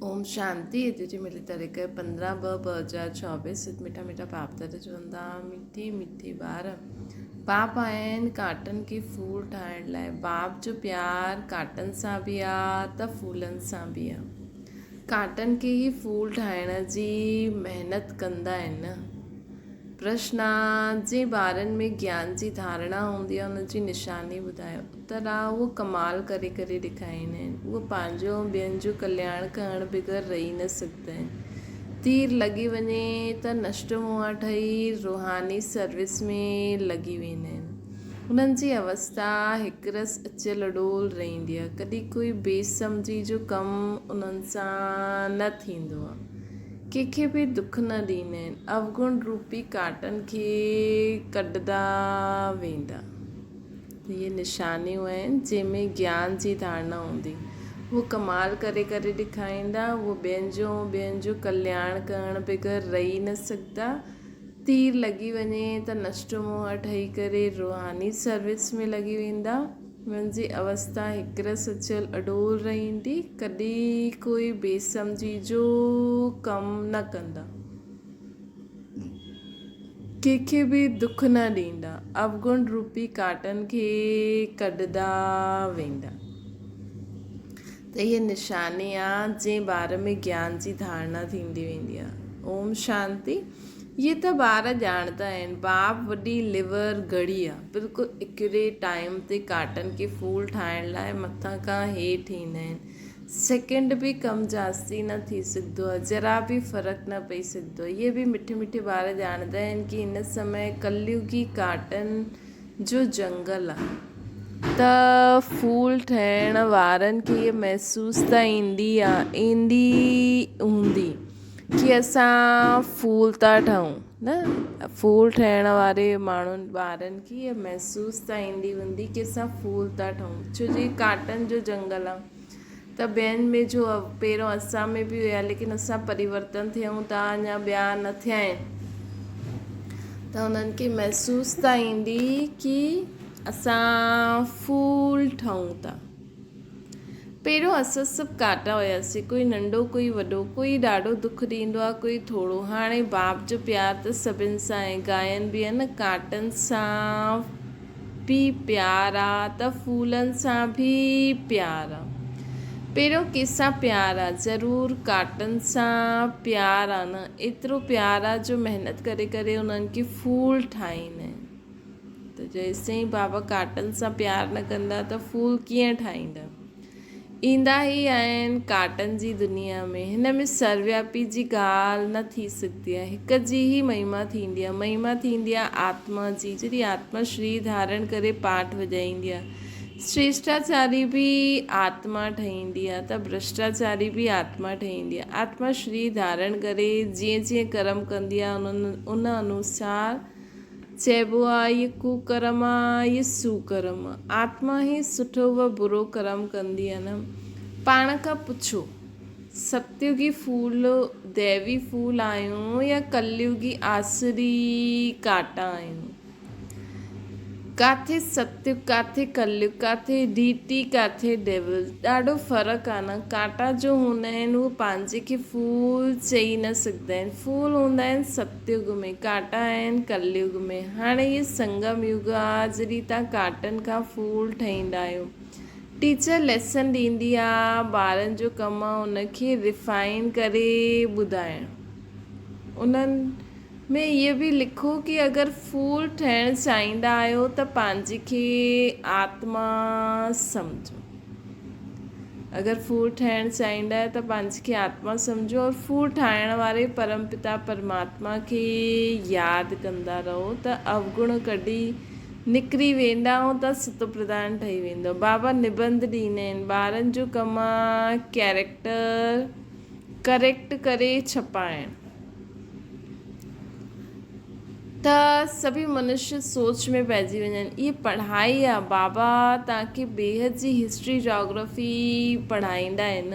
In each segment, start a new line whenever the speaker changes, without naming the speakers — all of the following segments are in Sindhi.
اوم شانتي اڄ جي ملي تاريخ 15 ٻه 2024 ست مٺا مٺا پاپ دادا چوندا مٺي مٺي ٻار باپ آيا آهن ڪاٽن کي ڦول ٺاهڻ لاء باپ جو پيار ڪاٽن سان به آ ته ڦولن سان به آ ڪاٽن کي ئي ڦول ٺاهڻ جي محنت ڪندا آهن نه پرشن جي ٻارن ۾ گيان جي ڌارڻا هوندي آهي ان جي نشاني ٻڌايو. اتر آ اهو ڪمال ڪري ڪري ڏيکاريندا آهن. اهو پنهنجو ۽ ٻين جو ڪلياڻ ڪرڻ بغير رهي نه سگهندا آهن. تير لڳي وڃي ته نشٽ موها ٺهي روحاني سروس ۾ لڳي ويندا آهن. انهن جي اوستا هڪ رس اچيل اڏول رهندي آهي. ڪڏهن ڪوئي بي سمجهي جو ڪم انهن سان نه ٿيندو آهي. ڪنهن کي به دک نه ڏيندا آهن. اوگڻ روپي ڪانٽن کي ڪڍندا ويندا. اهي نشانيون آهن جنهن ۾ گيان جي ڌارڻا هوندي. هو ڪمال ڪري ڪري ڏيکاريندا. هو ٻين جو ۽ ٻين جو ڪلياڻ ڪرڻ بغير رهي نه سگهندا. تير لڳي وڃي ته نشٽ موهه ٺهي ڪري روحاني سروس ۾ لڳي ويندا. انهن جي اوستا هيڪر سچل اڏول رهندي، ڪڏهن ڪوئي بي سمجهي جو ڪم نه ڪندا. ڪنهن کي به دک نه ڏيندا. اوگڻ روپي ڪانٽن کي ڪڍندا ويندا. ته هيء نشاني آ، جنهن ٻار ۾ گيان جي ڌارڻا ٿيندي ويندي آ. اوم شانتي. اهي ته ٻار ڄاڻندا آهن. باپ وڏي ليور گهڙي آ. بلڪل ايڪيوريٽ ٽائيم تي ڪاٽن کي ڦول ٺاهڻ لاء مٿان کان هيٺ ايندا آهن. سيڪنڊ به ڪم جاستي نه ٿي سگهندو آ. ذرا به فرق نه پئي سگهندو آ. اهي به مٺي مٺي ٻار ڄاڻندا آهن ڪي هن سمي ڪليوگي ڪاٽن جو جنگل آ ته ڦول ٺهڻ وارن کي اهي محسوس ته ايندي آ ايندي هوندي ڪي اسان ڦول ٿا ٺهون نه ڦول ٺهڻ واري ماڻهن ٻارن کي اها محسوس ته ايندي هوندي ڪي اسان ڦول ٿا ٺهون ڇو جي ڪانٽن جو جنگل آ ته ٻين ۾ جو پهريون اسان ۾ به هيا ليڪن اسان پريورتن ٿيون ٿا اڃا ٻيا نه ٿيا آهن ته انهن کي محسوس ته ايندي ڪي اسان ڦول ٺهون ٿا پهريون اسان سڀ ڪاٽا هياسين ڪوئي ننڍو ڪوئي وڏو ڪوئي ڏاڍو دک ڏيندو آهي ڪوئي ٿورو هاڻي باپ جو پيار ته سڀن سان آهي گائن به آهن ڪانٽن سان به پيار آ ته ڦولن سان به پيار آ. پهريون ڪنهن سان پيار آ؟ ضرور ڪاٽن سان پيار آ نه. ايترو پيار آ جو محنت ڪري ڪري انهن کي ڦول ٺاهيندا آهن. ته جيستائين بابا ڪاٽن سان پيار نه ڪندا ته ڦول ڪيئن ٺاهيندا؟ ايندا ئي آهن ڪاٽن جي دنيا ۾. هن ۾ سروياپي جي ڳالهه نه ٿي سگهندي آهي. هڪ جي ئي مهما ٿيندي آهي. مهما ٿيندي آهي آتما جي، جڏهن آتما شرير ڌارڻ ڪري پاٺ وڄائيندي آهي. شريشٽاچاري به آتما ٺهندي آهي ته ڀرشٽاچاري به آتما ٺهندي آهي. آتما شرير ڌارڻ ڪري جيئن جيئن ڪرم ڪندي آهي ان انوسار چئبو آ يه ڪوڪرم آ يه سوڪرم آ. آتما هي سٺو و برو ڪرم ڪندي آ نه. پاڻ کان پڇو ستيوگي ڦول ديوي ڦول آهيون يا ڪليوگي آسري ڪاٽا آهيون. ڪاٿي ستيوگ ڪاٿي ڪليوگ ڪاٿي ڊيٽي ڪاٿي ڊيول ڏاڍو فرق آ نه ڪانٽا جو هوندا آهن اهي پنهنجي کي ڦول چئي نه سگهندا آهن ڦول هوندا آهن ستيوگ ۾ ڪانٽا آهن ڪليوگ ۾ هاڻي هي سنگم يگ آ جڏهن تان ڪانٽن کان ڦول ٺهيندا آهيو ٽيچر ليسن ڏيندي آ ٻارن جو ڪم آ ان کي ريفائن ڪري ٻڌائڻ انهن ۾ اهي به لکو ڪي اگر ڦول ٺهڻ چاهيندا آهيو ته پنهنجي کي آتما سمجهو. اگر ڦول ٺهڻ چاهيندا آهيو ته پنهنجي کي آتما سمجهو اور ڦول ٺاهڻ واري پرم پتا پرماتما کي ياد ڪندا رهو ته اوگڻ ڪڍي نڪري ويندا ۽ ته ستوپرڌان ٺهي ويندو. بابا نبنڌ ڏيندا آهن. ٻارن جو ڪم آ ڪيريڪٽر ڪريڪٽ ڪري ڇپائڻ. ته سڀئي منشي سوچ ۾ پئجي وڃن. اهي پڙهائي آ بابا توهان کي بيحد جي هسٽري جاگرافي پڙهائيندا آهن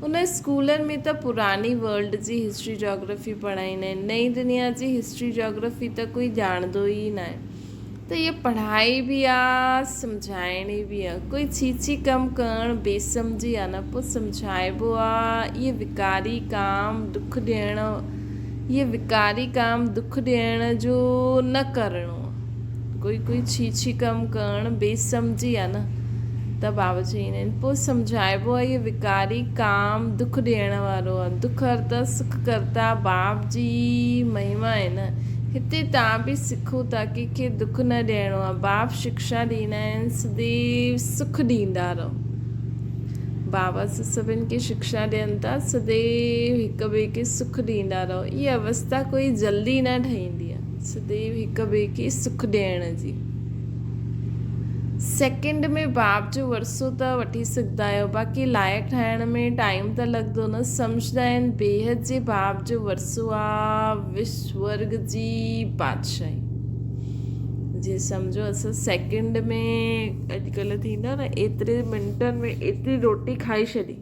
ان اسڪولن ۾ ته پراڻي ورلڊ جي هسٽري جاگرافي پڙهائيندا آهن نئين دنيا جي هسٽري جاگرافي ته ڪوئي ڄاڻندو ئي ناهي. ته هيء پڙهائي به آ، سمجهائڻي به آ. ڪوئي ڇي ڇي ڪم ڪرڻ بي سمجهي آ نه، پوء سمجهائبو آ، اهي وڪاري ڪام دک ڏيڻ، اهي وڪاري ڪام دک ڏيڻ جو نه ڪرڻو آ. ڪوئي ڪوئي ڇي ڇي ڪم ڪرڻ بي سمجهي آ نه، ته بابا چئيندا آهن، پوء سمجهائبو آ، اهي وڪاري ڪام دک ڏيڻ وارو آ. دک هرتا سک ڪرتا باپ جي مهما آهي نه. هتي توهان به سکو ٿا ڪنهن کي دک نه ڏيڻو آهي. باپ شڪشا ڏيندا آهن سديو سک ڏيندا رهو. بابا سو سڀن کي شڪشا ڏين ٿا سديو هڪ ٻئي کي سک ڏيندا رهو. اها اوستا ڪوئي جلدي نه ٺهندي آهي سديو هڪ ٻئي کي سک ڏيڻ جي. سيڪنڊ ۾ باپ جو ورثو ته وٺي سگهندا آهيو باقي لائق ٺاهڻ ۾ ٽائيم ته لڳندو نه سمجهندا آهن بيحد جي باپ جو ورثو آ وشورگ جي بادشاهي جي سمجهو اسان سيڪنڊ ۾ اڄڪلهه ٿيندا نه ايتري منٽن ۾ ايتري روٽي کائي ڇڏي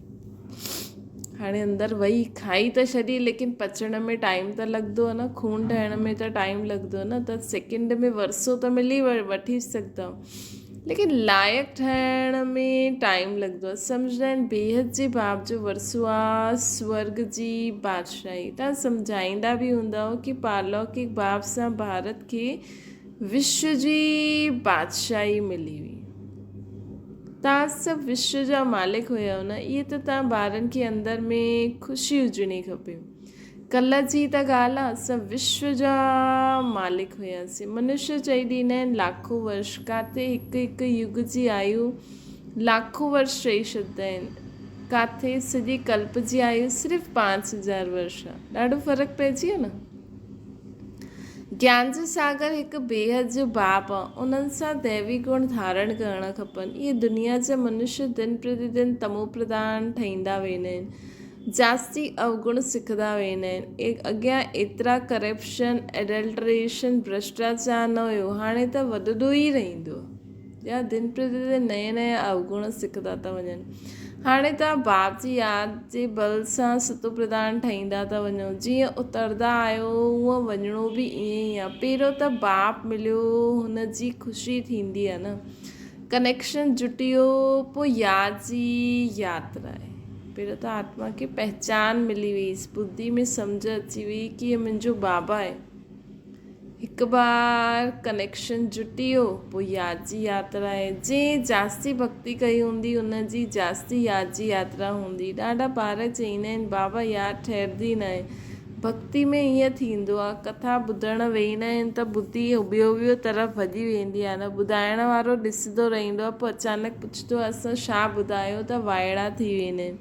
هاڻي اندر وئي کائي ته ڇڏي ليڪن پچڻ ۾ ٽائيم ته لڳندو آهي نه خون ٺهڻ ۾ ته ٽائيم لڳندو آهي نه ته سيڪنڊ ۾ ورثو ته ملي وٺي سگهندا ليڪن لائق ٺهڻ ۾ ٽائيم لڳندو آهي سمجهندا آهن بيحد جي باپ جو ورثو آهي سورگ جي بادشاهي تان سمجهائيندا به هوندا ڪي پارلوڪڪ باپ سان ڀارت کي وشو جي بادشاهي ملي هئي توهان سڀ وشو جا مالڪ هيؤ نه، اهي ته توهان ٻارن کي اندر ۾ خوشي هجڻي کپي. ڪلهه جي ته ڳالهه آ، اسان وشو جا مالڪ هياسين. منشي چئي ڏيندا آهن لاکو ورش، ڪاٿي هڪ هڪ يگ جي آيو لاکو ورش چئي ڇڏدا آهن، ڪاٿي سڄي ڪلپ جي آيو صرف 5000 ورش آ. ڏاڍو فرق پئجي ويو نه. گيان جو ساگر هڪ بيحد جو باپ آ، انهن سان ديوي گڻ ڌارڻ ڪرڻ کپن. اهي دنيا جا منشي دن پرتي دن تمو پرڌان ٺهيندا ويندا آهن. جاستي اوگڻ سکندا ويندا آهن. اڳيان ايترا ڪرپشن، ايڊلٽريشن، ڀرشٽاچار نه هيو، هاڻي ته وڌندو ئي رهندو آ. يا دن پرتي دن نيا نيا اوگڻ سکندا ٿا وڃن. هاڻي توهان باپ جي ياد جي بل سان ستو پرڌان ٺهيندا ٿا وڃو. جيئن اتردا آهيو هونئن وڃڻو به ائين ئي آهي. پهريون ته باپ مليو هن جي خوشي ٿيندي آهي نه. ڪنيڪشن جٽي ويو پوء ياد جي ياترا آهي. پهريون ته آتما کي پهچان ملي وئي، ٻڌي ۾ سمجهه اچي وئي ڪي هي منهنجو بابا آهي. هڪ بار ڪنيڪشن جٽي ويو پوء ياد جي ياترا آهي. جنهن جاستي ڀڳتي ڪئي هوندي ان جي جاستي ياد جي ياترا هوندي. ڏاڍا ٻار چئيندا آهن بابا ياد ٺهرندي ناهي. ڀڳتي ۾ ائين ٿيندو آهي. ڪٿا ٻڌڻ ويهندا آهن ته ٻڌي ٻيو ٻيو طرف ڀڄي ويندي آهي نه ٻڌائڻ وارو ڏسندو رهندو آهي پوء اچانڪ پڇندو آهي اسان ڇا ٻڌايو ته وائڙا ٿي ويندا آهن.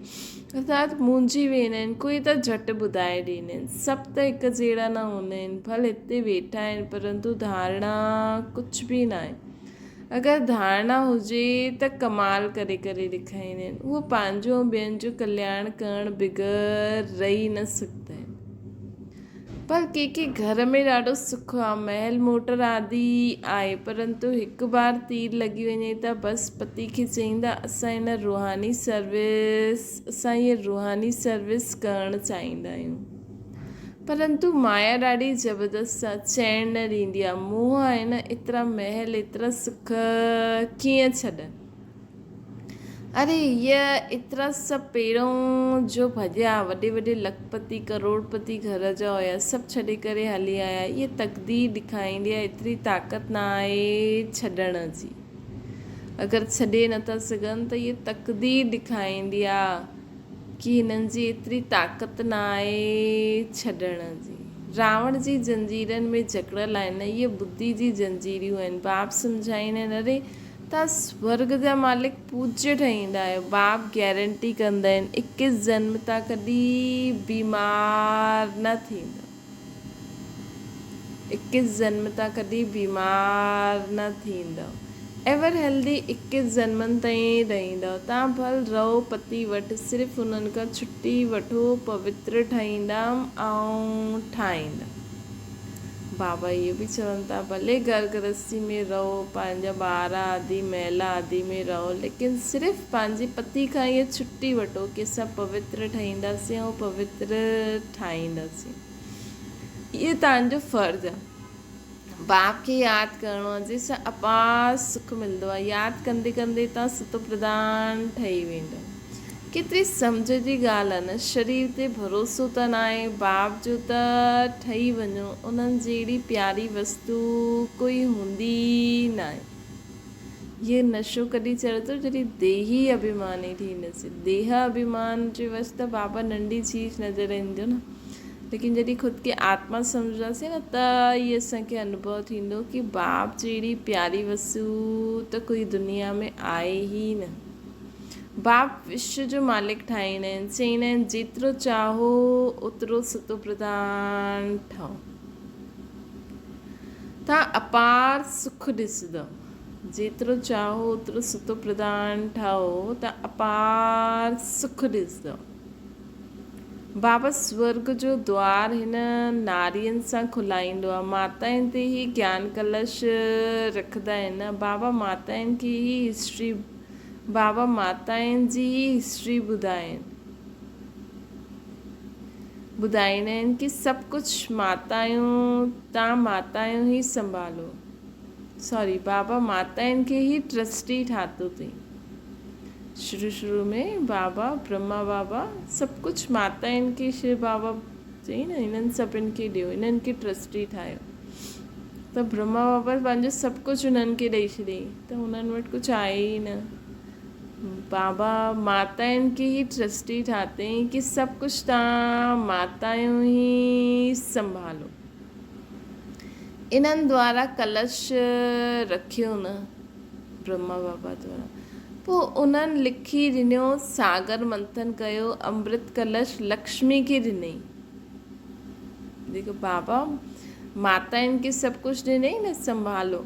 ارٿات منهنجي ويندا آهن، ڪوئي ته جهٽ ٻڌائي ڏيندا آهن. سڀ ته هڪ جهڙا نه هوندا آهن. ڀل هتي ويٺا آهن، پرنتو ڌارڻا ڪجهه به ناهي. اگر ڌارڻا هجي ته ڪمال ڪري ڪري ڏيکاريندا آهن. اهو پنهنجو ۽ ٻين جو ڪلياڻ ڪرڻ بغير رهي نه سگهندا آهن. پر ڪي ڪي گهر ۾ ڏاڍو سک آ، محل موٽر آدي آهي، پرنتو هڪ بار تير لڳي وڃي ته بس پتي کي چئيندا اسان هن روحاني سروس اسان هيء روحاني سروس ڪرڻ چاهيندا آهيون. پرنتو مايا ڏاڍي زبردست آ، چين نه ڏيندي آ، موهه آهي نه، ايترا محل ايترا سک ڪيئن ڇڏن. اري هيء ايترا سڀ پيرون جو ڀڄيا، وڏي وڏي لکپتي ڪروڙپتي گهر جا هيا، سڀ ڇڏي ڪري هلي آيا. هيء تقدير ڏکائيندي آهي، ايتري طاقت نه آهي ڇڏڻ جي. اگر ڇڏي نه ٿا سگهن ته هيء تقدير ڏکائيندي آ ڪي هنن جي ايتري طاقت نه آهي ڇڏڻ جي. راوڻ جي زنجيرن ۾ جڪڙيل آهن، اهي ٻڌي جي زنجيريون آهن. باپ سمجهائيندا آهن، اري! توهان سورڳ جا مالڪ پوڄيه ٺهيندا آهيو. باپ گيرنٽي ڪندا آهن، اڪيس جنم توهان ڪڏهن بيمار نه ٿيندؤ. اڪيس جنم توهان ڪڏهن بيمار نه ٿيندؤ. ايور هيلدي اڪيس جنمن تائين رهندؤ. توهان ڀل رهو پتي وٽ، صرف انهن کان ڇٽي وٺو، پوتر ٺهيندم ۽ ٺاهيندم. بابا اهو به چون ٿا، ڀلي گهر گرهستي ۾ رهو، پنهنجا ٻار آدي، محل آدي ۾ رهو، ليڪن صرف پنهنجي پتي کان اها ڇٽي وٺو ڪي اسان پوتر ٺهينداسين ۽ پوتر ٺاهينداسين. اهو توهان جو فرض آهي. باپ کي ياد ڪرڻو آهي جنهن سان اپار سک ملندو آهي. ياد ڪندي ڪندي توهان ستوپرڌان ٺهي ويندؤ. ڪيتري سمجهه جي ڳالهه آهي نه، شرير تي ڀروسو ته ناهي، باپ جو ته ٺهي وڃو، انهن جهڙي پياري وستو ڪوئي هوندي ئي ناهي. هيء نشو ڪڏهن چڙهندو جڏهن ديهي اڀيماني ٿيندس. ديهه اڀيمان جي وس ته بابا ننڍي چيز نظر ايندو نه. ليڪن جڏهن خود کي آتما سمجهنداسين نه ته ئي اسان کي انوڀو ٿيندو ڪي باپ جهڙي پياري وسو ته ڪوئي دنيا ۾ آهي ئي نه. باپ وشو جو مالڪ ٺاهيندا آهن، چئيندا آهن جيترو چاهو اوترو ستو پرڌان ٺهو. تان اپار سک ڏسندؤ. جيترو چاهو اوترو ستو پرڌان ٺهو ته اپار سک ڏسندؤ. بابا سورڳ جو دوار هن نارين سان کلائيندو آهي. ماتائن تي هي گيان ڪلش رکندا آهن. بابا ماتائن کي هي هسٽري بابا ماتائن جي هي هسٽري ٻڌائين ٻڌائيندا آهن ڪي سڀ ڪجهه ماتايون تان ماتايون هي سنڀالو سوري بابا ماتائن کي هي ٽرسٽي ٺاتو اٿئي. شروع شروع ۾ بابا برهما بابا سڀ ڪجهه ماتائن کي شو بابا چئي نه انهن سڀن کي ڏيو انهن کي ٽرسٽي ٺاهيو ته برهما بابا پنهنجو سڀ ڪجهه انهن کي ڏئي ڇڏيائين ته انهن وٽ ڪجهه آهي ئي نه بابا ماتائن کي ئي ٽرسٽي ٺاتئين ڪي سڀ ڪجهه تان ماتايون ئي سنڀالو انهن دوارا ڪلش رکيو نه برهما بابا دوارا پوء انهن لکي ڏنو، ساگر منٿن ڪيو، امرت ڪلش لڪشمي کي ڏنئي. جيڪو بابا ماتائن کي سڀ ڪجهه ڏنئي نه سنڀالو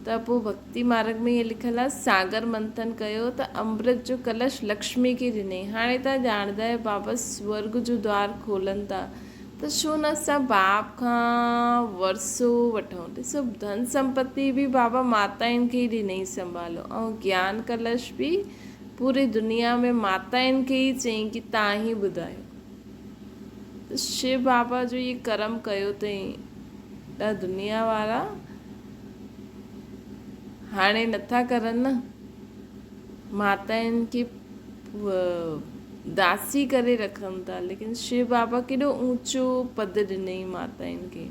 ته پوء ڀڳتي مارڳ ۾ هيئن لکيل آهي، ساگر منٿن ڪيو ته امرت جو ڪلش لڪشمي کي ڏنئي. هاڻي توهان ڄاڻندا آهيو بابا سورڳ جو دوار کولن ٿا ته ڇو نه اسان باپ کان ورثو وٺون. ڏسو ڌن سمپتي به بابا ماتائن کي ئي ڏنئي سنڀالو ۽ گيان ڪلش به پوري دنيا ۾ ماتائن کي ئي چيائين ڪي تان ئي ٻڌايو. ته شو بابا جو هي ڪرم ڪيو اٿئي ته دنيا وارا هاڻي نٿا ڪرن نه. ماتائن کي داسي ڪري رکن ٿا ليڪن شو بابا ڪيڏو اونچو پد ڏنئي ماتائن کي.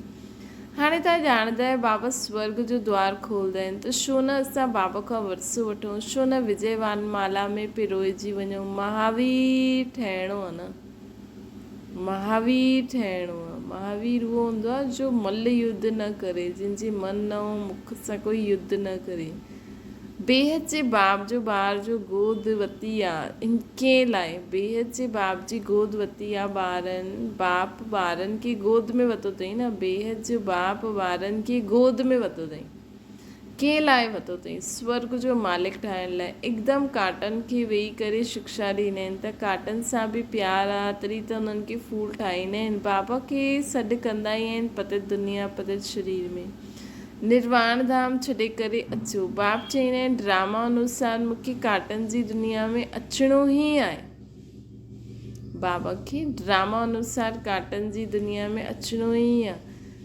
هاڻي توهان ڄاڻندا آهيو بابا سورڳ جو دوار کولدا آهن ته ڇو نه اسان بابا کان ورثو وٺون ڇو نه وجي وان مالا ۾ پروئجي وڃون مهاوير ٺهڻو آهي نه مهاوير ٺهڻو آهي مهاوير اهو هوندو آهي جو مل يڌ نه ڪري جنهن جي من ۽ مک سان ڪوئي يڌ نه ڪري. بيحد جي باب جو ٻار جو گود وتي آ ڪنهن لاء بيحد جي باب جي گود وتي آ ٻارن باپ ٻارن کي گود ۾ وتو اٿئي نه بيحد جو باپ ٻارن کي گود ۾ وتو اٿئي ڪنهن لاء وتو اٿئي سورڳ جو مالڪ ٺاهڻ لاء اڪدم ڪاٽن کي ويهي ڪري شڪشا ڏيندا آهن ته ڪاٽن سان به پيار آ تڏهن ته انهن کي ڦول ٺاهيندا آهن بابا کي سڏ ڪندا ئي آهن پتت دنيا پتت شرير ۾ نرواڻ ڌام ڇڏي ڪري اچو. باپ چئيندا آهن، ڊراما انوسار مون کي ڪاٽن جي دنيا ۾ اچڻو ئي آهي. بابا کي ڊراما انوسار ڪاٽن جي دنيا ۾ اچڻو ئي آهي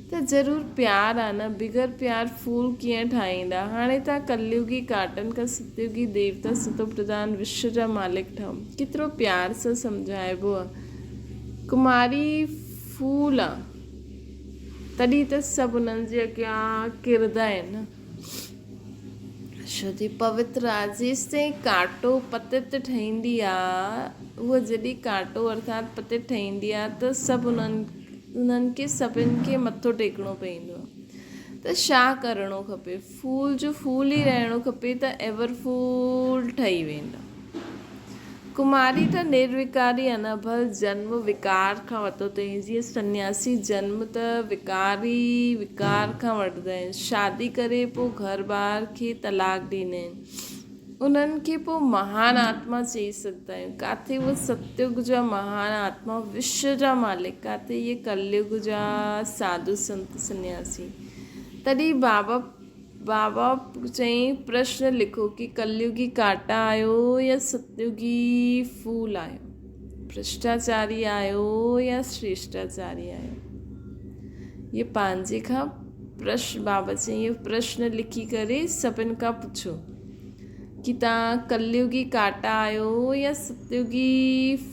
ته ضرور پيار آهي نه، بغير پيار ڦول ڪيئن ٺاهيندا. هاڻي توهان ڪليوگي ڪاٽن کان ستيوگي ديوتا ستوپرڌان وشو جا مالڪ ٺهو. ڪيترو پيار سان سمجهائبو آهي. ڪماري ڦول آ. تڏهن ته سڀ انهن جي اڳيان ڪرندا آهن. شڌي پوتر آ، جيستائين ڪانٽو پتت ٺهندي آ، هوء جڏهن ڪانٽو ارٿات پتت ٺهندي آ ته سڀ انهن انهن کي سڀن کي مٿو ٽيڪڻو پوندو آ ته ڇا ڪرڻو کپي؟ ڦول جو ڦول ئي رهڻو کپي ته ايور ڦول ٺهي ويندا. ڪماري ته نروڪاري آ نه، ڀل جنم وڪار کان ورتو اٿئي، جيئن سنياسي جنم ته وڪار ئي وڪار کان وٺندا آهن، شادي ڪري پوء گهر ٻار کي طلاق ڏيندا آهن، انهن کي پوء مهان آتما چئي سگهندا آهيون، ڪاٿي اهي ستيگ جا مهان آتما وشو جا مالڪ، ڪاٿي اهي ڪليگ جا ساڌو سنت سنياسي. تڏهن بابا بابا چيائين پرشن لکو ڪي ڪليوگي ڪانٽا آهيو يا ستيوگي ڦول آهيو؟ ڀرشٽاچاري آهيو يا شريشٽاچاري آهيو؟ هي پنهنجي کان پرشن بابا چيائين اهو پرشن لکي ڪري سڀن کان پڇو ڪي توهان ڪليوگي ڪاٽا آهيو يا ستيوگي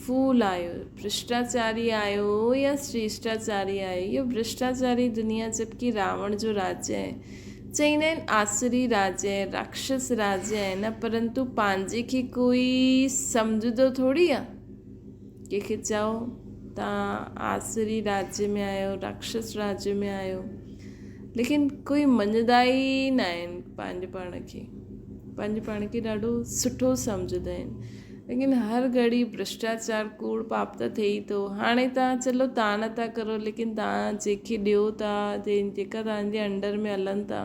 ڦول آهيو ڀرشٽاچاري آهيو يا شريشٽاچاري آهيو اهو ڀرشٽاچاري دنيا جبڪي راوڻ جو راجيه آهي چئيندا آهن آسري راجيه آهي راڪشس راجيه آهي نه پرنتو پنهنجي کي ڪوئي سمجهندو ٿوري آهي ڪنهن کي چئو توهان آسري راجيه ۾ آهيو راڪشس راجيه ۾ آهيو ليڪن ڪوئي مڃدا ئي نه آهن پنهنجي پاڻ کي پنهنجي پاڻ کي ڏاڍو سٺو سمجهندا آهن ليڪن هر گهڙي ڀرشٽاچار ڪوڙ پاپ ته ٿئي ئي ٿو هاڻي توهان چلو توهان نٿا ڪرو ليڪن توهان جنهن کي ڏيو ٿا جيڪا توهان جي انڊر ۾ هلن ٿا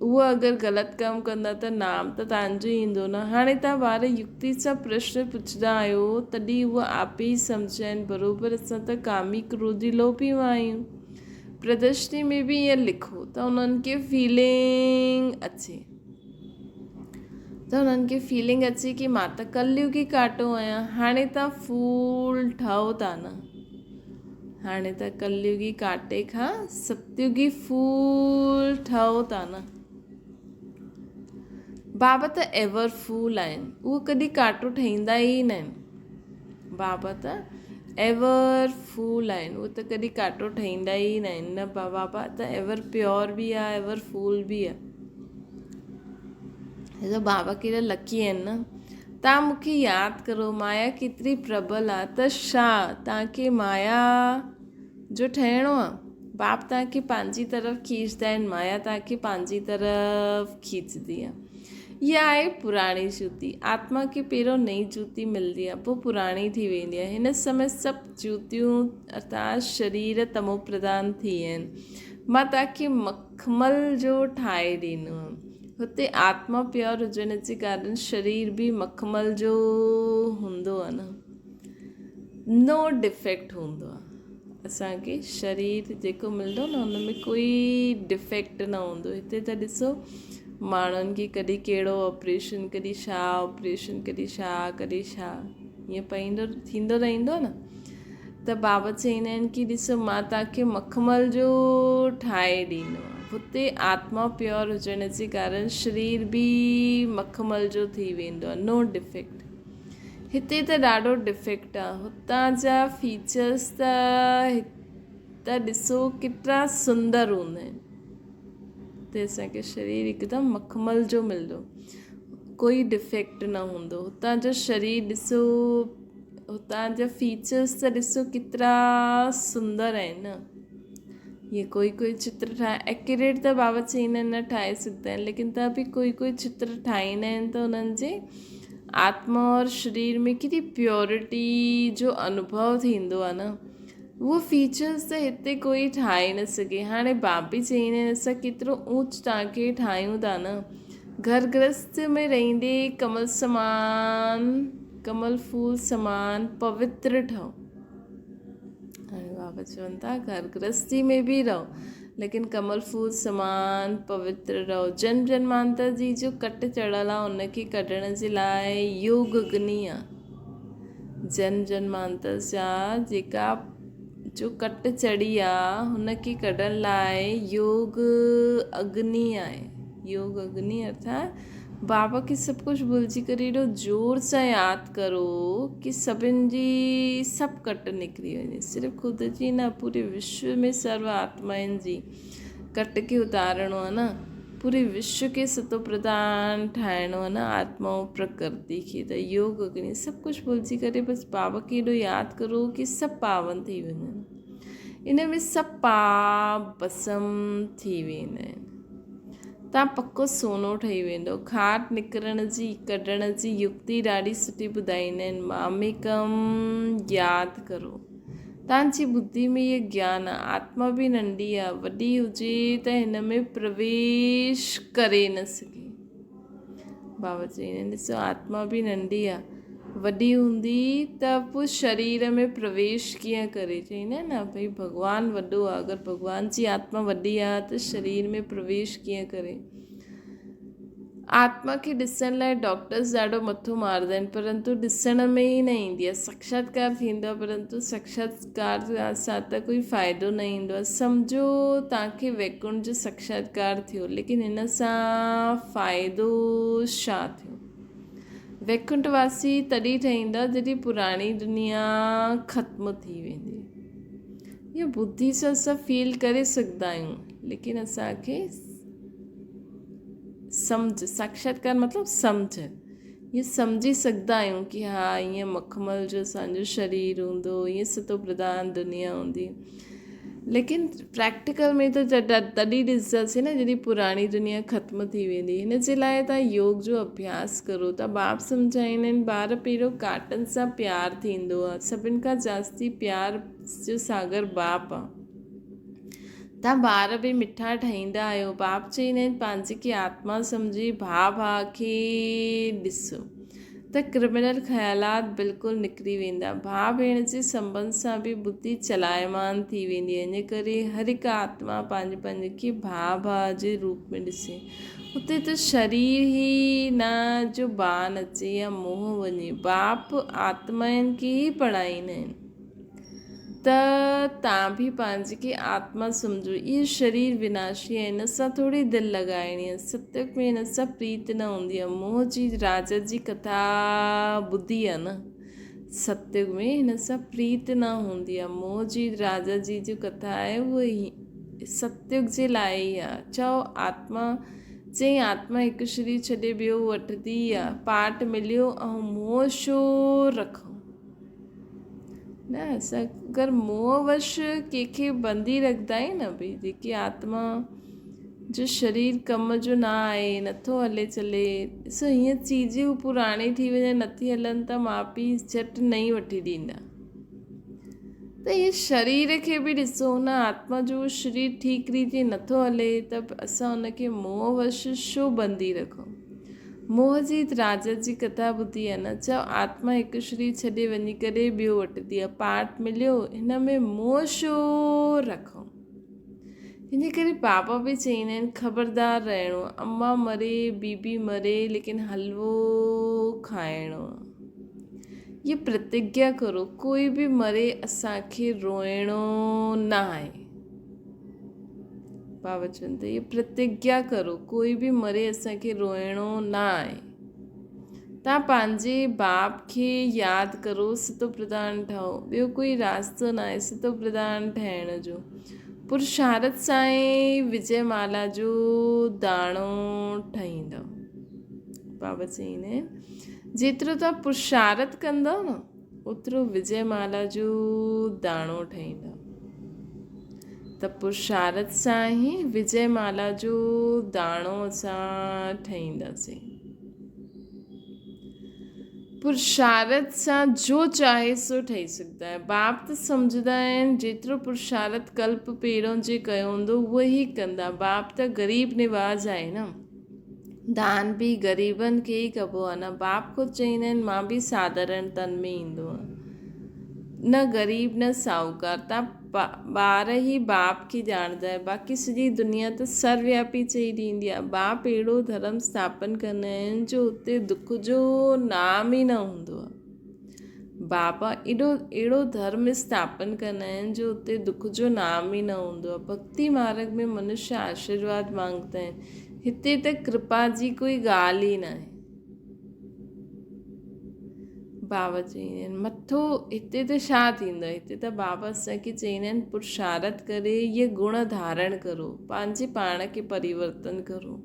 اهي اگر غلط ڪم ڪندا ته نام ته توهان جو ئي ايندو نه. هاڻي توهان ٻار يڪتي سان پرشن پڇندا آهيو تڏهن اهي آپي ئي سمجهندا آهن بروبر اسان ته ڪامي ڪروڌي لوڀي مان آهيون. پردرشني ۾ به ائين لکو ته انهن کي فيلنگ اچي ته انهن کي فيلنگ اچي ڪي مان ته ڪليوگي ڪاٽو آهيان هاڻي توهان ڦول ٺهو ٿا نه. هاڻي ته ڪليوگي ڪاٽي کان ستيوگي ڦول ٺهو ٿا نه. بابا ته ايور ڦول آهن، اهو ڪڏهن ڪاٽو ٺهيندا ئي نه آهن. بابا ته ايور ڦول آهن، اهو ته ڪڏهن ڪاٽو ٺهيندا ئي نه آهن. نه بابا ته ايور پيور به آهي، ايور ڦول به آهي. ڏسو بابا ڪيڏا لڪي آهن نه. توهان مون کي ياد ڪرو، مايا ڪيتري پرٻل آ، ته ڇا توهان کي مايا جو ٺهڻو آ؟ باپ توهان کي پنهنجي طرف کيچندا آهن، مايا توهان کي پنهنجي طرف کيچندي آ. اها آهي پراڻي جوتي. آتما کي پهريون نئين جوتي ملندي آ، پوء پراڻي ٿي ويندي آ. هن سمي سڀ جوتيون ارٿات شرير تموپرڌان ٿي ويا آهن. مان توهان کي مخمل جو ٺاهي ڏيندو هيم. هتي آتما پيور هجڻ جي ڪارڻ شرير به مخمل جو هوندو آهي نه نو ڊفيڪٽ هوندو آهي اسان کي شرير جيڪو ملندو نه ان ۾ ڪوئي ڊفيڪٽ نه هوندو هتي ته ڏسو ماڻهن کي ڪڏهن ڪهڙو آپريشن ڪڏهن ڇا آپريشن ڪڏهن ڇا ڪڏهن ڇا ائين پئيندو ٿيندو رهندو نه ته بابا چئيندا آهن ڪي ڏسو مان توهان کي مخمل جو ٺاهي ڏيندو آهيان. هتي آتما پيور هجڻ جي ڪارڻ شرير به مخمل جو ٿي ويندو آهي، نو ڊفيڪٽ. هتي ته ڏاڍو ڊفيڪٽ آهي. هتان جا فيچرس ته ته ڏسو ڪيترا سندر هوندا آهن. هتي اسان کي شرير هڪدم مخمل جو ملندو، ڪوئي ڊفيڪٽ نه هوندو. هتان جو شرير ڏسو هتان جا فيچرس ته ڏسو ڪيترا سندر آهن نه هيء ڪوئي ڪوئي چتر ٺاهي ايڪيوريٽ ته بابا چئيندا آهن نه ٺاهي سگهندا آهن ليڪن ته به ڪوئي ڪوئي چتر ٺاهيندا آهن ته انهن جي آتما اور شرير ۾ ڪيڏي پيورٽي جو انوڀو ٿيندو آهي نه اهو فيچرس ته هتي ڪوئي ٺاهي نه سگهي هاڻي بابي چئيندا آهن اسان ڪيترو اونچ توهان کي ٺاهيون ٿا نه گهر گرهست ۾ رهندي ڪمل سمان ڪمل ڦول سمان پوتر ٺهو. هاڻي بابا چون ٿا گهر گرهستي ۾ به رهو ليڪن ڪمل ڦول سمان پوتر رهو. جنم جنمانتر جي جو ڪٽ چڙهيل آهي ان کي ڪڍڻ جي لاء يوگ اگني آهي. جنم جنمانتر جا جيڪا جو ڪٽ چڙهي آ هن کي ڪڍڻ لاء يوگ اگني آهي. يوگ اگني ارٿات بابا کي سڀ ڪجهه ڀلجي ڪري ايڏو زور سان ياد ڪرو ڪي سڀن جي سڀ ڪٽ نڪري وڃي صرف خود جي نه پوري وشو ۾ سرو آتمائن جي ڪٽ کي اتارڻو آهي نه پوري وشو کي ستو پرڌان ٺاهڻو آهي نه آتمائون پرڪرتي کي ته يوگ اگني سڀ ڪجهه ڀلجي ڪري بس بابا کي ايڏو ياد ڪرو ڪي سڀ پاون ٿي وڃن ان ۾ سڀ پاپ بسم ٿي ويندا آهن تان پڪو سونو ٺهي ويندو کاٽ نڪرڻ جي ڪڍڻ جي يڪتي ڏاڍي سٺي ٻڌائيندا آهن ماميڪم ياد ڪرو توهان جي ٻڌي ۾ هيء گيان آ. آتما به ننڍي آ، وڏي هجي ته هن ۾ پرويش ڪري نه سگهي. بابا چئي ڏسو آتما به ننڍي آ، وڏي هوندي ته پوء شرير ۾ پرويش ڪيئن ڪري؟ چئيندا آهن نه ڀئي ڀڳوان وڏو آ، اگر ڀڳوان جي آتما وڏي آ ته شرير ۾ پرويش ڪيئن ڪري؟ آتما کي ڏسڻ لاء ڊاڪٽرس ڏاڍو مٿو مارندا آهن پرنتو ڏسڻ ۾ ئي نه ايندي آهي. ساکشاتڪار ٿيندو آهي پرنتو ساکشاتڪار سان ته ڪوئي فائدو نه ايندو آهي. سمجهو توهان کي ويڪنٺ جو ساکشاتڪار ٿيو ليڪن هن سان فائدو ڇا ٿيو؟ ويڪنٺ واسي تڏهن ٺهيندا جڏهن پراڻي دنيا ختم ٿي ويندي. اهو ٻڌي سان اسان فيل ڪري سگهندا آهيون ليڪن اسان کي سمجھ، ساکشاتڪار مطلب سمجھ، ائين سمجھي سگھندا آهيون ڪي ها ائين مخمل جو اسان جو شرير هوندو، ائين ستو پرڌان دنيا هوندي. ليڪن پريڪٽيڪل ۾ ته تڏهن ڏسنداسين نه جڏهن پراڻي دنيا ختم ٿي ويندي. هن جي لاء تان يوگ جو اڀياس ڪرو ته باپ سمجھائيندا آهن ٻار پهريون ڪاٽن سان پيار ٿيندو آهي، سڀن کان جاستي پيار جو ساگر باپ آهي. تان ٻار به مٺا ٺهيندا آهيو. باپ چئيندا آهن پنهنجي کي آتما سمجهي ڀاء ڀاء کي ڏسو ته ڪرمنل خيالات بلڪل نڪري ويندا. ڀاء ڀيڻ جي سنٻنڌ سان به ٻڌي چلايمان ٿي ويندي. ان ڪري هر هڪ آتما پنهنجي پنهنجي کي ڀاء ڀاء جي روپ ۾ ڏسي. اتي ته شرير ئي نه جو بان اچي يا موهه وڃي. باپ آتمائن کي ئي پڙهائيندا آهن. ته تان به پنهنجي کي آتما سمجهو. اهو شرير وناشي آهي، هن سان ٿوري دل لڳائڻي آهي. ستيوگ ۾ هن سان پريت نه هوندي آهي. موهه جي راجا جي ڪٿا ٻڌي آهي نه؟ ستيوگ ۾ هن سان پريت نه هوندي آهي. موهه جي راجا جي جو ڪٿا آهي اهو ستيوگ جي لاء ئي آهي. چئو آتما چئين آتما هڪ شرير ڇڏي ٻيو وٺندي آهي. پاٽ مليو ۽ موهه ڇو رکون؟ نه اسان اگر موهه وش ڪنهن کي بندي رکندا آهيون نه ڀئي جيڪي آتما جو شرير ڪم جو نه آهي نٿو هلي چلي ڏسو هيئن چيزون پراڻي ٿي وڃن نٿي هلن ته ماء پيء جهٽ نئين وٺي ڏيندا ته هي شرير کي به ڏسو هن آتما جو شرير ٺيڪ ريتي نٿو هلي ته اسان ان کي موهه وش ڇو بندي رکون. موهه جي تراجت جي ڪٿا ٻڌي آ نه؟ چئو آتما هڪ شرير ڇڏي وڃي ڪري ٻيو وٺندي آ. پاٺ مليو هن ۾ موهه ڇو رکون؟ ان ڪري بابا به چئيندا آهن خبردار رهڻو آ. اما مري بي بي مري ليڪن حلوو کائڻو آ. هي پرتگيا ڪرو ڪوئي به مري اسان کي روئڻو نه آهي. بابا چون ٿا هيء پرتگيا ڪرو ڪوئي به مري اسان کي روئڻو نه آهي. تان پنهنجي باپ کي ياد ڪرو ستو پرڌان ٺهو ٻيو ڪوئي راستو نه آهي ستو پرڌان ٺهڻ جو. پرشارت سان ئي وجي مالا جو داڻو ٺهيندو. بابا چئيندا آهن جيترو تان پرشارت ڪندؤ نه اوترو وجي مالا جو داڻو ٺهيندو. ته پرشارت سان ئي وجي مالا جو داڻو اسان ٺهينداسين. پرشارت سان جو چاهي سو ٺهي سگهندو آهي. باپ ته سمجهندا آهن جيترو پرشارت ڪلپ پهريون جي ڪيو هوندو اهو ئي ڪندا. باپ ته غريب نواز آهي نه. دان به غريبن کي ئي ڪبو آهي نه. باپ خود چئيندا آهن مان به ساڌارڻ تن ۾ ايندو آهيان. نه غريب نه ساهوڪار. تان ٻار ئي باپ کي ڄاڻندا آهيو. باقي سڄي دنيا ته سروياپي چئي ڏيندي آهي. باپ اهڙو ڌرم اسٿاپن ڪندا آهن جو اتي دک جو نام ئي نه هوندو آهي. بابا ايڏو اهڙو ڌرم اسٿاپن ڪندا آهن جو اتي دک جو نام ئي نه هوندو آهي. ڀڳتي مارڳ ۾ منشيه آشيرواد مانگتا آهن. هتي ته ڪرپا جي ڪوئي ڳالهه ئي ناهي. بابا چئيندا آهن مٿو هتي ته ڇا ٿيندو آهي هتي ته بابا اسان کي چئيندا آهن پرشارت ڪري اهي گڻ ڌارڻ ڪرو پنهنجي پاڻ کي پريورتن ڪرو.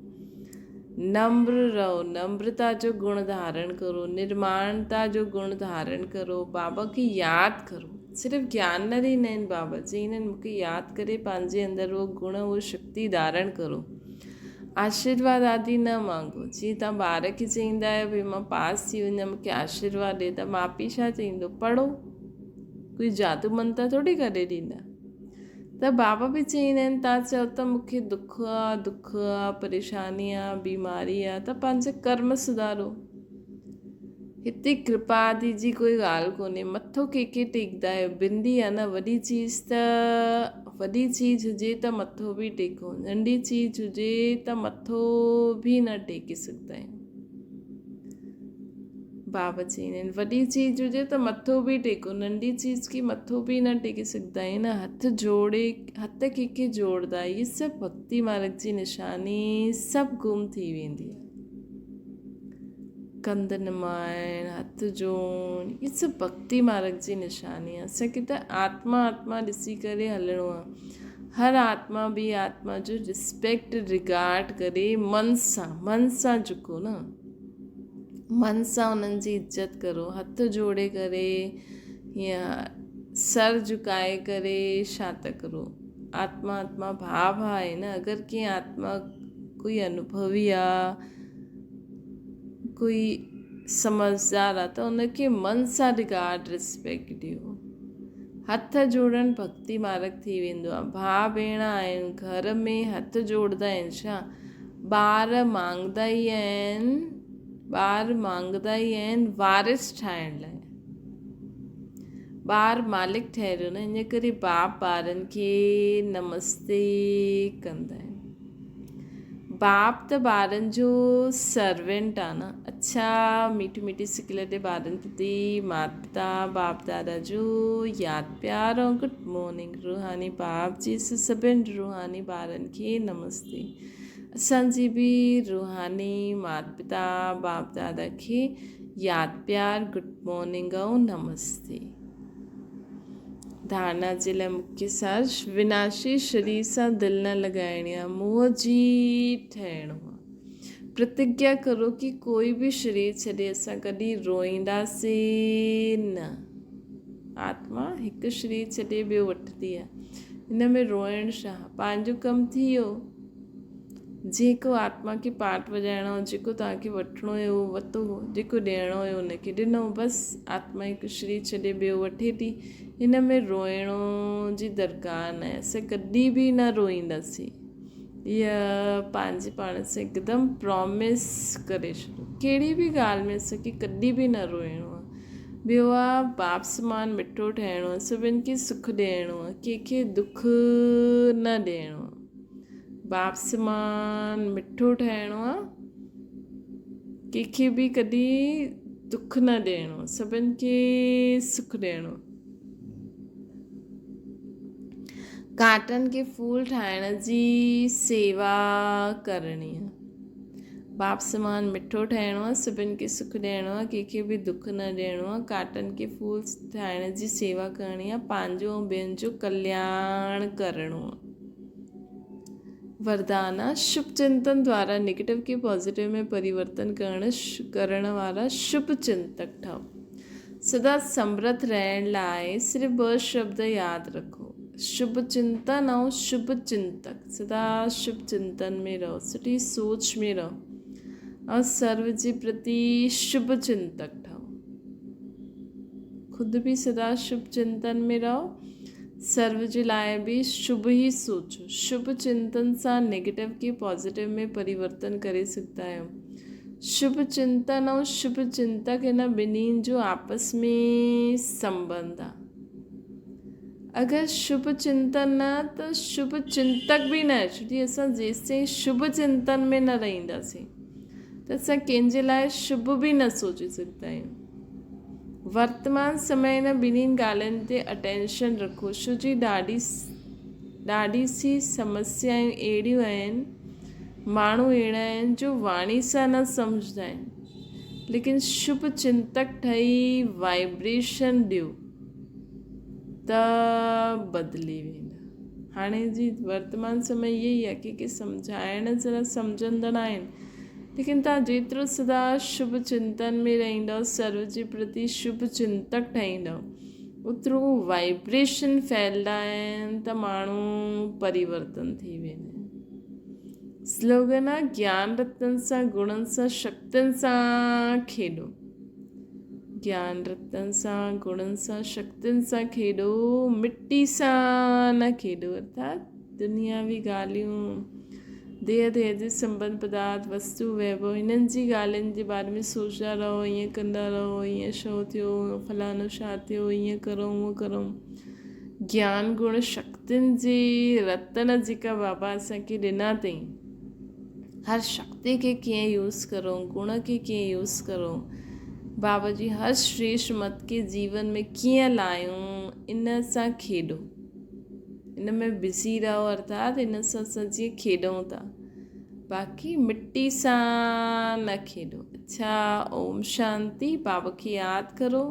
نمر رهو، نمرتا جو گڻ ڌارڻ ڪرو، نرماڻتا جو گڻ ڌارڻ ڪرو، بابا کي ياد ڪرو. صرف گيان نه ڏيندا آهن بابا، چئيندا آهن مون کي ياد ڪري پنهنجي اندر اهو گڻ اهو شڪتي ڌارڻ ڪرو. آشيرواد آدي نه مانگو. جيئن توهان ٻار کي چئيندا آهيو ڀئي مان پاس ٿي وڃان مون کي آشيرواد ڏي ته ماء پيء ڇا چئيندو پڙهو. ڪوئي جادو منتر ٿوري ڪري ڏيندا. ته بابا به چئيندا آهن تان چئو ته مون کي دک آ دک آ پريشاني آ بيماري آ ته پنهنجا ڪرم سڌارو. هتي ڪرپا آدي جي ڪوئي ڳالهه ڪونهي. مٿو ڪنهن کي ٽيڪدا آهيو؟ بندي آ نه وڏي چيز ته وڏي چيز هجي ته مٿو به ٽيڪو، ننڍي چيز هجي ته مٿو به نه ٽيڪي سگهندا آهيون. بابا چئيندا آهن وڏي چيز هجي ته مٿو به ٽيڪو، ننڍي چيز کي مٿو به نه ٽيڪي سگهندا آهيون نه هٿ جوڙي هٿ ڪنهن کي جوڙدا اهي سڀ ڀڳتي مارگ جي نشاني سڀ گم ٿي ويندي آهي. ڪنڌ نمائڻ، هٿ جوڙڻ، اهي سڀ ڀڳتي مارگ جي نشاني آهي. اسان کي ته آتما آتما ڏسي ڪري هلڻو آهي. هر آتما ٻي آتما جو رسپيڪٽ رگارڊ ڪري من سان من سان جهڪو نه من سان انهن جي عزت ڪرو هٿ جوڙي ڪري يا سر جهڪائي ڪري ڇا ٿا ڪرو آتما آتما ڀاء ڀاء آهي نه اگر ڪنهن آتما ڪوئي انوڀوي آ ڪوئي سمجهدار آ ته ان کي من سان رگارڊ رسپيڪٽ ڏيو. هٿ جوڙڻ ڀڳتي مارگ ٿي ويندو آ. ڀاء ڀيڻ آهن گهر ۾ هٿ جوڙدا آهن ڇا؟ ٻار مانگدا ئي آهن ٻار مانگدا ئي آهن وارث ٺاهڻ لاء. ٻار مالڪ ٺهريو نه ان ڪري باپ ٻارن کي نمستي ڪندا آهن. باپ ته ٻارن جو سرونٽ آ نه. اڇا ميٺي ميٺي سڪيلڌي ٻارن پرتي مات پتا باپ دادا جو ياد پيار ۽ گڊ مارننگ روحاني باپ جي سڀن روحاني ٻارن کي نمستي اسان جي به روحاني مات پتا باپ دادا کي ياد پيار گڊ مارننگ ۽ نمستي. ڌارنا جي لاء مکيه سار وناشي شرير سان دل نه لڳائڻي آهي، موهه جي ٺهڻو آهي. پرتگيا ڪرو ڪي ڪوئي به شرير ڇڏي اسان ڪڏهن روئينداسين نه. آتما هڪ شرير ڇڏي ٻيو وٺندي آهي. هن ۾ روئڻ ڇا؟ پنهنجو ڪم ٿي ويو. جيڪو آتما کي پاٺ وڄائڻو هو، جيڪو توهان کي وٺڻو هيو اهو وتو هو، جيڪو ڏيڻو هيو ان کي ڏنو، بس آتما هڪ شرير ڇڏي ٻيو وٺي ٿي، هن ۾ روئڻو جي درڪار ناهي، اسان ڪڏهن به نه روئينداسين، اها پنهنجي پاڻ سان هڪدم پرامس ڪري ڇڏو، ڪهڙي به ڳالهه ۾ اسان کي ڪڏهن به نه روئڻو آهي، ٻيو آهي باپ سمان مٺو ٺهڻو آهي، سڀن کي سک ڏيڻو آهي، ڪنهن کي دک نه ڏيڻو آهي. باپ سمان مٺو ٺاهڻو آ ڪنهن کي به ڪڏهن دک نه ڏيڻو سڀن کي سک ڏيڻو. ڪاٽن کي ڦول ٺاهڻ جي سيوا ڪرڻي آ. باپ سمان مٺو ٺاهڻو آ سڀن کي سک ڏيڻو آ ڪنهن کي به دک نه ڏيڻو آ ڪاٽن کي ڦول ٺاهڻ جي سيوا ڪرڻي آ پنهنجو ۽ ٻين جو ڪلياڻ ڪرڻو آ. وردان، شڀ چنتن دوارا نيگيٽو کي پازيٽو ۾ پريورتن ڪرڻ ڪرڻ وارا شڀ چنتڪ ٺهو. سدا سمرٿ رهڻ لاء صرف ٻه شبد ياد رکو، شڀ چنتن ۽ شڀ چنتڪ. سدا شڀ چنتن ۾ رهو، سٺي سوچ ۾ رهو ۽ سرو جي پرتي شڀ چنتڪ ٺهو. خود به سدا شڀ چنتن ۾ رهو. سرو جي لاء به شڀ ئي سوچو. شڀ چنتن سان نيگيٽو کي پازيٽو ۾ پريورتن ڪري سگهندا آهيو. شڀ چنتن ۽ شڀ چنتڪ هن ٻنهين جو آپس ۾ سنٻنڌ آ. اگر شڀ چنتن نه ته شڀ چنتڪ به نه ڇو جي اسان جيستائين شڀ چنتن ۾ نه رهنداسين ته اسان ڪنهن جي لاء شڀ به نه سوچي سگهندا آهيون. ورتمان سمي هن ٻنهين ڳالهين تي اٽينشن رکو ڇو جي ڏاڍي ڏاڍي سي سمسيائون اهڙيون آهن ماڻهو اهڙا آهن جو واڻي سان نه سمجهندا آهن ليڪن شڀ چنتڪ ٺهي وائبريشن ڏيو ته بدلي ويندا هاڻي جي ورتمان سمي اهي ئي آهي ڪي ڪي سمجهائڻ ذرا سمجهندڙ آهن ليڪن توهان جيترو سدا شڀ چنتن ۾ رهندؤ، سرو جي پرتي شڀ چنتڪ ٺهيندؤ، اوترو وائبريشن ڦهلدا آهن ته ماڻهو پريورتن ٿي ويندا آهن. سلوگن آ گيان رتن سان، گڻن سان، شڪتين سان کيڏو. گيان رتن سان، گڻن سان، شڪتين سان کيڏو، مٽي سان نه کيڏو ارٿات دنياوي ڳالهيون. ديهه ديهه جي سنٻنڌ، پدارٿ، وستو، ويڀو، هنن جي ڳالهين جي باري ۾ سوچدا رهو، ائين ڪندا رهو، ائين ڇو ٿيو، فلاڻو ڇا ٿيو، ائين ڪرون، هونء ڪرون. گيان گڻ شڪتين جي رتن جيڪا بابا اسان کي ڏنا اٿئي، هر شڪتي کي ڪيئن يوز ڪرون، گڻ کي ڪيئن يوز ڪرون، بابا جي هر شريشٽ مت کي جيون ۾ ڪيئن لايون، ان سان کيڏو. ان ۾ بزي رهو ارٿات ان سان اسان جيئن کيڏون ٿا باقي مٽي سان نه کيڏو. اڇا اوم شانتي. بابا کي ياد ڪرو.